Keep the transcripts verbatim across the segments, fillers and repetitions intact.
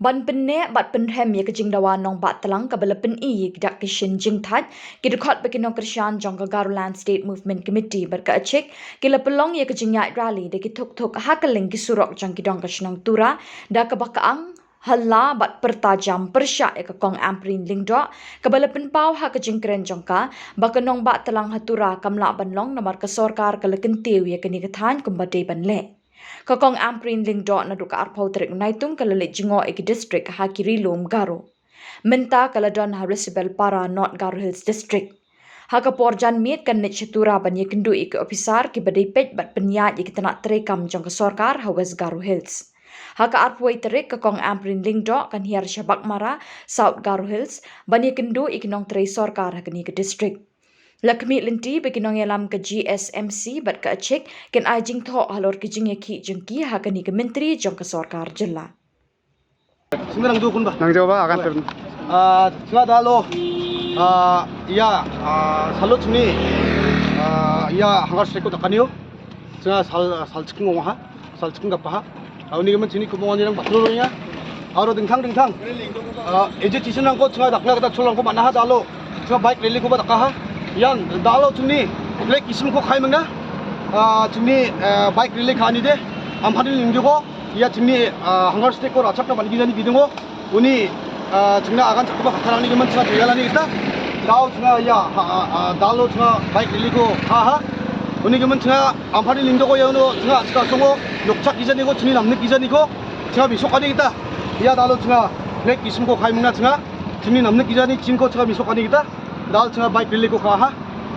Ban pynneh bad pynrhem ïa ka jingdawa nongbah tlang kaba la pyni ïa ki dak ki shin jingthait, ki dkhot bad ki nongkyrshan jong ka Garoland State Movement Committee bad ka ACHIK ki la pynlong ïa ka jingïaid rally da ki thuk thuk ha kylleng ki surok jong ki dong ka shnong Tura, da kaba ka ang, halla bad pyrta jam pyrshah ïa ka Kong Ampareen Lyngdoh, kaba la pynpaw ha ka jingkren jong ka ba ka nongbah tlang ha Tura kam lah ban long namar ka sorkar ka la kyntiew ïa kane ka thaiñ kumba dei ban leh. Ka Kong Ampareen Lyngdoh naduh ka arphew tarik u Naitung ka la leit jngoh ïa ki district ha ki ri lum Garo. Mynta ka la don ha Risabel Para, North Garo Hills District. Ha ka por janmiet kan leit sha Tura ban ïakynduh ïa ki ophisar kiba dei peit bad pynïaid ïa ki tnat treikam jong ka sorkar ha West Garo Hills. Ha ka arphew wei tarik ka Kong Ampareen Lyngdoh kan hiar sha Baghmara, South Garo Hills, ban ïakynduh ïa ki nongtrei sorkar ha kane ka district. La khmih lynti ba ki nongïalam ka G S M C bad ka ACHIK kin ai jingthoh halor ki jingïakhih jong ki ha kane ka myntri jong ka sorkar jylla. Sngewdang ju kun ba. Nang jawab akan turun. Ah, sngewdang lo. Ah, ïa, ah, salut sini. Ah, ïa, hangar strike ko da ka niu. Sngewdang sal, sal chiking ong ha. Sal chiking ka pa ha. Ah, uni ka man sini kumong ani rang patru ro ïa. Aro dingthang dingthang. Ah, agitation rang ko sngewdang da kata chulang ko mana ha da lo. Sngewdang bike rally ko ba da ka ha. Ïa, da lo sini. Lek isim ko khai mengna. Ah, sini, ah, bike rally ka ani de. Ampareen Lyngdoh ko. Ïa, sini, ah, hangar strike ko rachak na ban gizani bidung ko. Uni, ah, chingna agan chakba khatharang ni giman chingna tinggal ani kita. Dau chingna ïa, ha, ha, ha, dalo chingna bike rally ko ha ha. Uni giman chingna Ampareen Lyngdoh ko ïa uno chingna chingna songo nokchak ijani ko chini namnik ijani ko chingna bisok ani kita. Ïa dalo chingna lek isim ko khai mengna chingna chini namnik ijani ching ko chingna bisok ani kita. Dal chingna bike rally ko ha ha.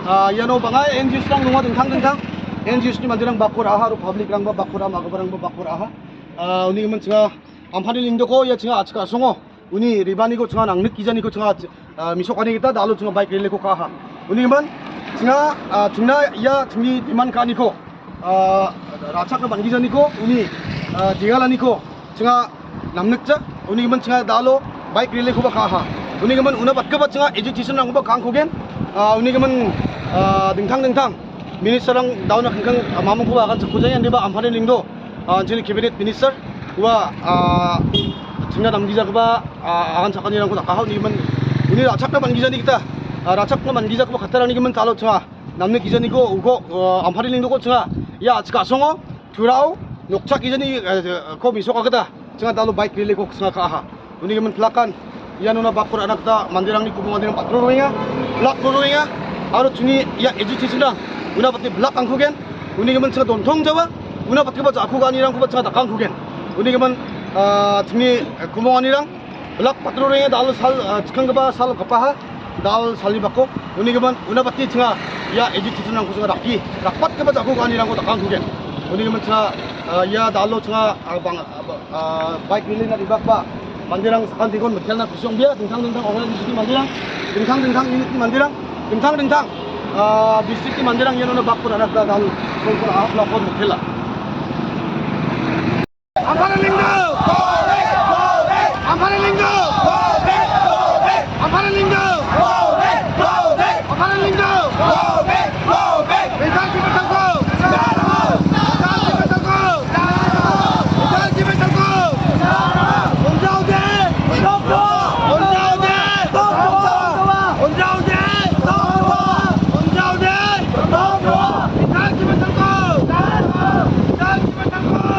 Ah, ïa no bangai N G Os rang nungwa dingthang dingthang. N G Os ni mandirang bakur aha ru public rang ba bakur ama kabarang ba bakur aha. Ah, uni giman chingna Ampareen Lyngdoh ko ïa chingna achka songo. Uni ribani ko chingna nangnik ijani ko chingna, ah, misok ani kita dalo chingna bike rally ko ka ha. Uni man chingna, ah, chingna ïa chingni demand ka ani ko. Ah, rachak na ban gijani ko uni, ah, digal ani ko chingna namnik cha. Uni man chingna dalo bike rally ko ba ka ha. Uni man una bat ka ba chingna agitation nang ba kang ko gen. Ah, uni man, ah, dingthang dingthang. Minister rang dauna kangkang, ah, mamung ko ba kan chakujai ani ba Ampareen Lyngdoh. Ah, jini cabinet minister wa, ah, chingna nam gija kaba, ah, akan chakani rang ko da ka ha uni man uni rachak na ban gijani kita. Ah, rachak na ban gija kaba khatharang ni giman talo chingna namnik ijani ko uko, ah, Ampareen Lyngdoh ko chingna ïa chka songo thurau nokchak ijani, eh, ko misok akata chingna dalo bike rally ko chingna ka ha. Uni giman phlakan ïa nuna bakur anak ta mandirang ni kumong mandirang patru ruinga. Plak ruinga. Aro chini ïa agitation rang una pati plak angkugen. Uni giman chingna don thong jawa. Una pati ba jakhu gani rang kuba chingna takang kugen. Uni giman, ah, chini, eh, kumong ani rang plak patru ruinga dal sal, ah, chikang kaba sal kapa ha. Dal sali bako. Uni giman una pati chingna ïa agitation rang ku chingna raki. Rapat kaba jakhu gani rang ku takang kugen. Uni giman chingna, ah, ïa dalo chingna, ah, bang, ah, bike rally na dibak ba mandirang sakan tigon metel na kusong bia dingthang dingthang organisasi mandirang dingthang dingthang unit mandirang dingthang dingthang, ah, district mandirang ïa nuna bakur anak da dal kol kol ahap la kon metel la. Ampareen Lyngdoh! Ampareen Lyngdoh! Ampareen Lyngdoh! Ampareen Lyngdoh! Bihar ki bachao ko! Bihar ki bachao ko! Bihar ki bachao ko! Unjao de! Unjao de! Unjao de! Unjao de! Bihar ki bachao ko! Bihar ki bachao ko!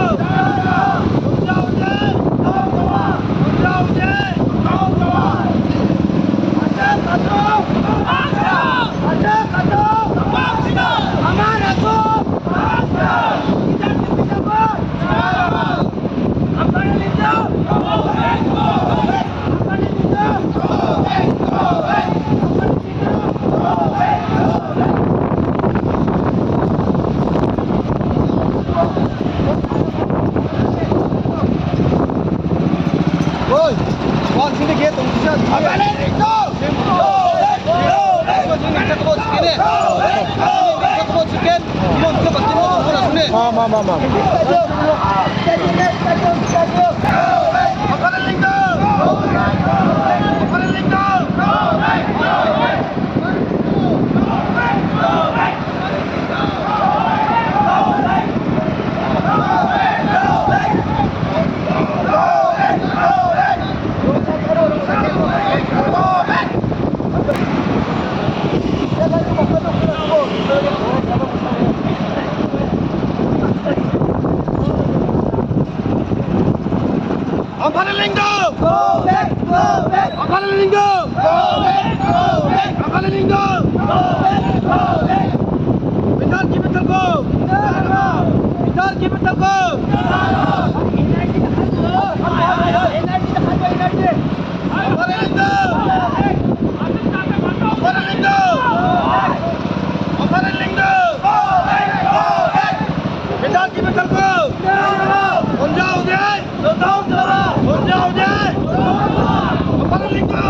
Oi, wan sini ke tum sini. Ma, ma, ma, ma. Abaranglingdu! Go back! Go back! Abaranglingdu! Go back! Go back! Abaranglingdu! Go back! Go back! Bynta ki bynta ko! Bynta ki bynta ko! Abaranglingdu! Abaranglingdu! Abaranglingdu! Bynta ki bynta ko! Unjaw de! Abaranglingdu!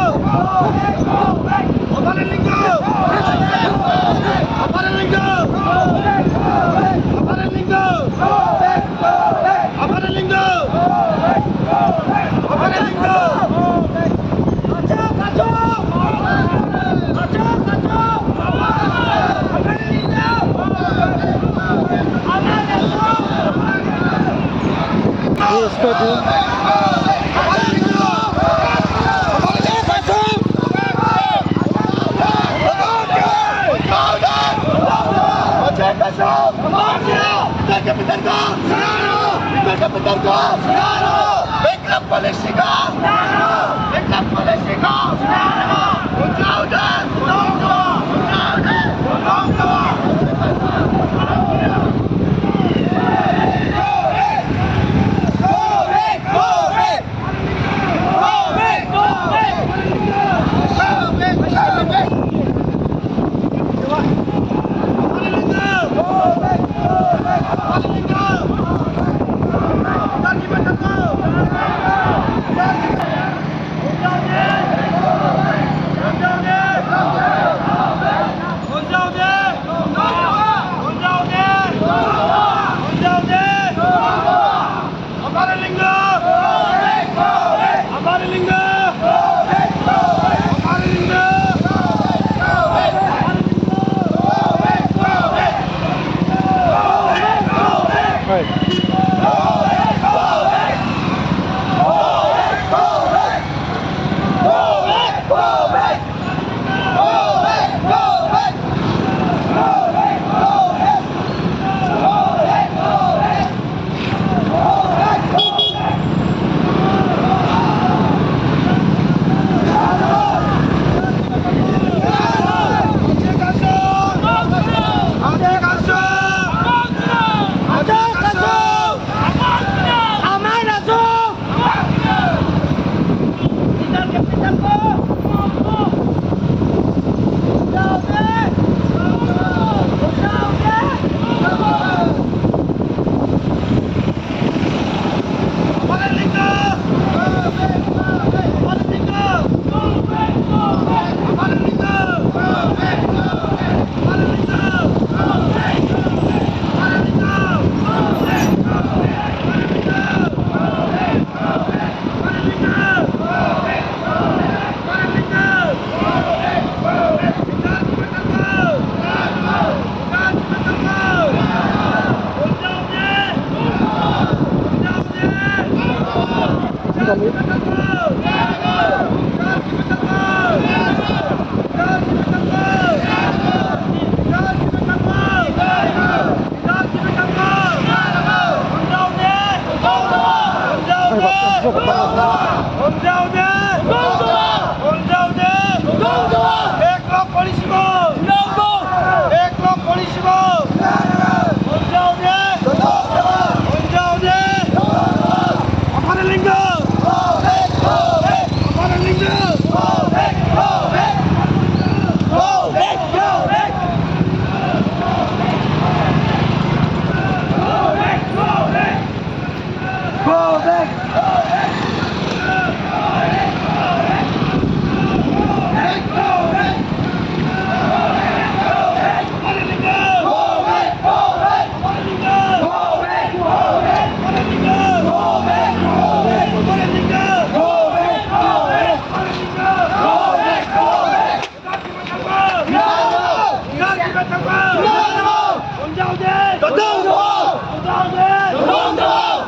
Abaranglingdu! Abaranglingdu! Abaranglingdu! Abaranglingdu!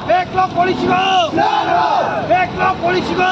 Backlog policy ko! Backlog policy ko!